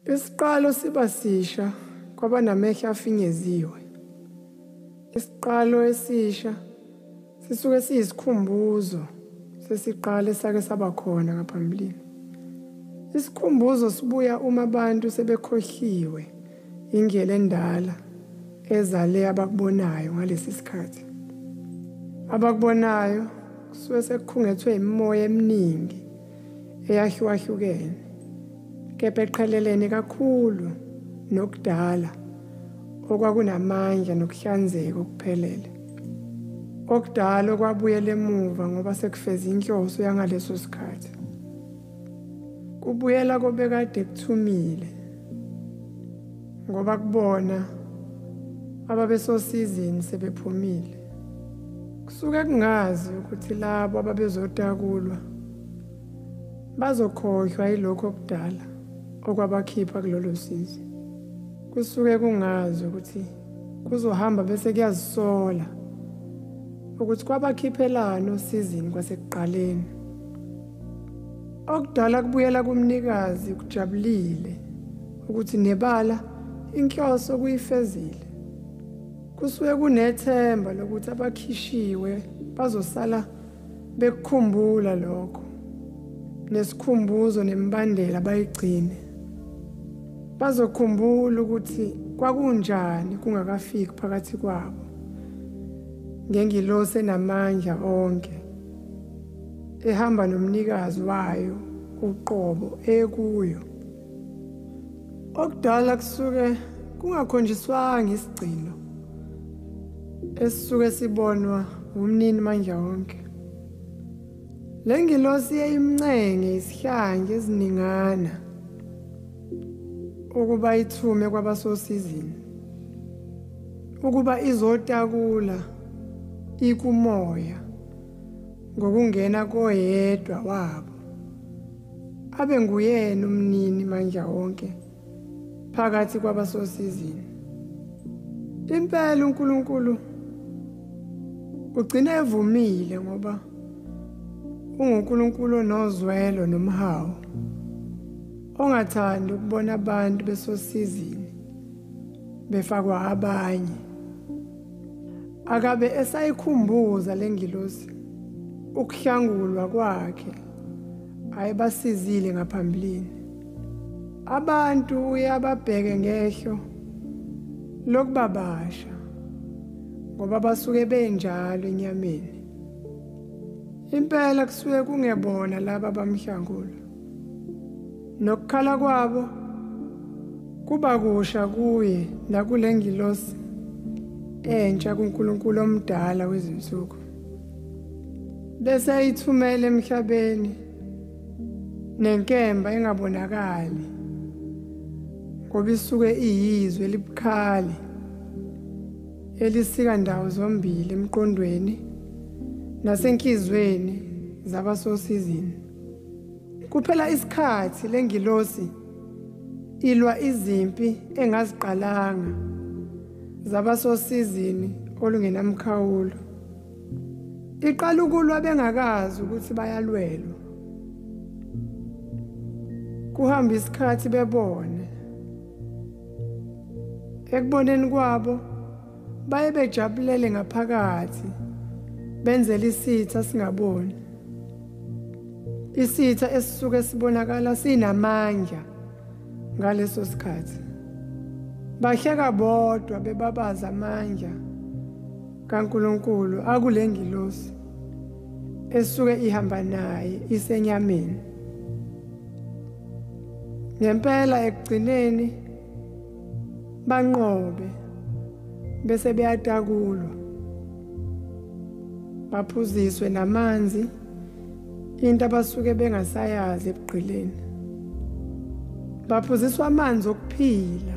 Isiqalo siba sisha kwabanamehlo afinyeziwe. Isiqalo esisha sisuke siyisikhumbuzo sesiqalo esake saba khona ngaphambilini. Isikhumbuzo sibuya uma abantu sebekhohliwe indlela endala ezale abakubonayo ngalesi sikhathi. Abakubonayo kusuke sekukhungethwe imimoya eminingi eyahlukahlukene, kepha eqhelelene kakhulu nokudala okwakunamandla nokuhlanzeka okuphelele. Okudala okwabuyela emuva ngoba sekufeza inhloso yangaleso sikhathi. Kubuyela kobekade kuthumile ngoba kubona ababesosizini sebephumile. Kusuke kungazi ukuthi labo ababezotakulwa bazokhohlwa yilokho okudala okwabakhipha kulolo sizi. Kusuke kungazi ukuthi kuzohamba bese kuyazisola ukuthi kwabakhiphelana osizini kwasekuqaleni. Okudala kubuyela kumnikazi kujabulile ukuthi nebala inhloso kuyifezile. Kusuke kunethemba lokuthi abakhishiwe bazosala bekukhumbula lokho, nesikhumbuzo nemibandela bayigcine. Bazokhumbula ukuthi kwakunjani kungakafiki phakathi kwabo ngengilosi enamandla onke ehamba nomnikazi wayo uqobo ekuyo. Okudala kusuke kungakhonjiswanga isigcino esisuke sibonwa umnini mandla wonke. Le ngilosi yayimncenge isihlangu eziningana ukuba ithume kwabasosizini, ukuba izotakula ikumoya ngokungena koyedwa wabo, abe nguyena umnini mandla wonke phakathi kwabasosizini. Impela uNkulunkulu ugcina evumile ngoba unguNkulunkulu onozwelo nomhawu, ongathandi ukubona abantu besosizini befakwa abanye. Akabe esayikhumbuza lengilosi ukuhlangulwa kwakhe ayebasizile ngaphambilini. Abantu uyababheke ngehlo lokubabasha ngoba basuke benjalo enyameni. Impela kusuke kungebona laba abamhlangula. Nokukhala kwabo kuba kusha kuye nakule ngilosi entsha kuNkulunkulu omdala wezinsuku. Bese ithumele emhlabeni nenkemba engabonakali ngoba isuke iyizwe elibukhali elisika ndawo zombili emqondweni nasenhlizweni zabasosizini. Kuphela isikhathi lengilosi ilwa izimpi engaziqalanga zabasosizini olungenamkhawulo. Iqala ukulwa bengakazi ukuthi bayalwelwa. Kuhamba isikhathi bebone. Ekuboneni kwabo baye bejabulele ngaphakathi benzele isitha singaboni. Isitha esisuke sibonakala sinamandla ngaleso sikhathi. Bahleka bodwa bebabaza amandla kaNkulunkulu akule ngilosi esuke ihamba naye isenyameni. Ngempela ekugcineni banqobe bese beyatakulwa, baphuziswe namanzi, into abasuke bengasayazi ebugqileni. Baphuziswa amanzi okuphila,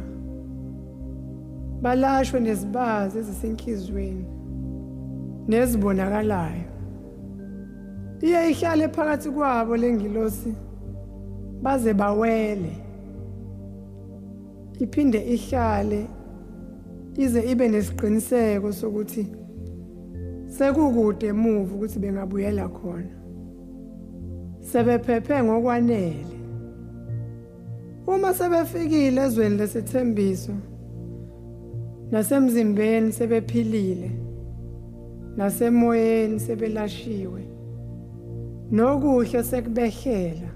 balashwe nezibazi ezisenhlizweni nezibonakalayo. Iye ihlale phakathi kwabo lengilosi baze bawele, iphinde ihlale ize ibe nesiqiniseko sokuthi sekukude emuva ukuthi bengabuyela khona. Sebephephe ngokwanele. Uma sebefikile ezweni lesithembiso nasemzimbeni sebephilile nasemoyeni sebelashiwe nokuhle sekubehlela,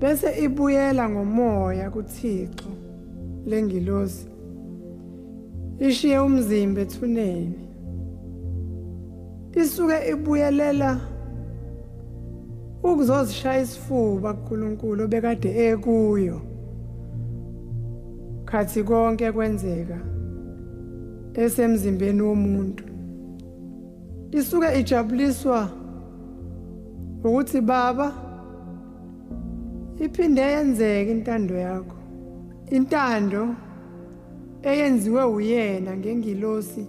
bese ibuyela ngomoya kuThixo lengilosi ishiye umzimba ethuneni. Isuke ibuyelela ukuzozishaya isifuba kuNkulunkulu obekade ekuyo khathi konke kwenzeka esemzimbeni womuntu. Isuke ijabuliswa ukuthi Baba iphinde yenzeke intando yakho, intando eyenziwe uyena ngengilosi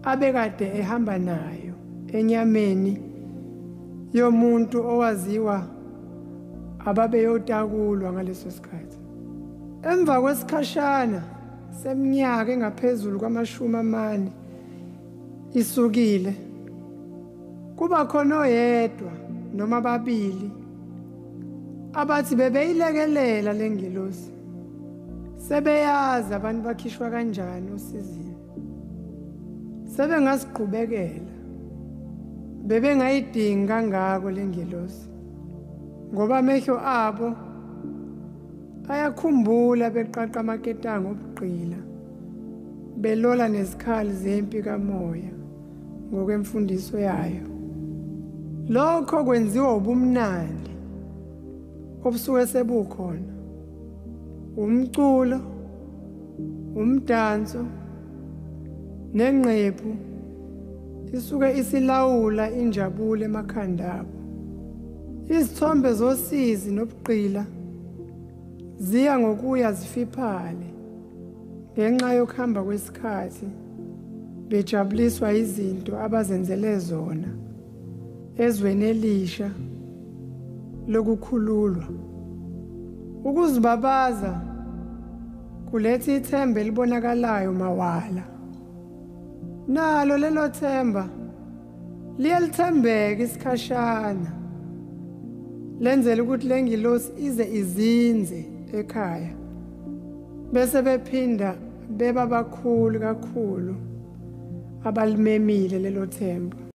abekade ehamba nayo enyameni yomuntu owaziwa ababeyotakulwa ngaleso sikhathi. Emva kwesikhashana seminyaka engaphezulu kwama-40 isukile, kuba khona oyedwa noma babili abathi bebeyilekelela lengilosi, sebeyazi abantu bakhishwa kanjani osizini, sebengasiqhubekela, bebengayidingi kangako lengilosi ngoba amehlo abo ayakhumbula beqaqa amaketanga obugqila, belola nezikhali zempi kamoya ngokwemfundiso yayo. Lokho kwenziwa ubumnandi obusuke sebukhona, umculo, umdanso nengqephu isuke isilawula injabulo emakhanda abo. Izithombe zosizi nobugqila ziya ngokuya zifiphale ngenxa yokuhamba kwesikhathi, bejabuliswa izinto abazenzele zona ezweni elisha lokukhululwa. Ukuzibabaza kuletha ithemba elibonakalayo mawala. Nalo lelo themba liyalithembeka isikhashana, lenzela ukuthi lengilosi ize izinze ekhaya, bese bephinda beba bakhulu kakhulu abalimemile lelo themba.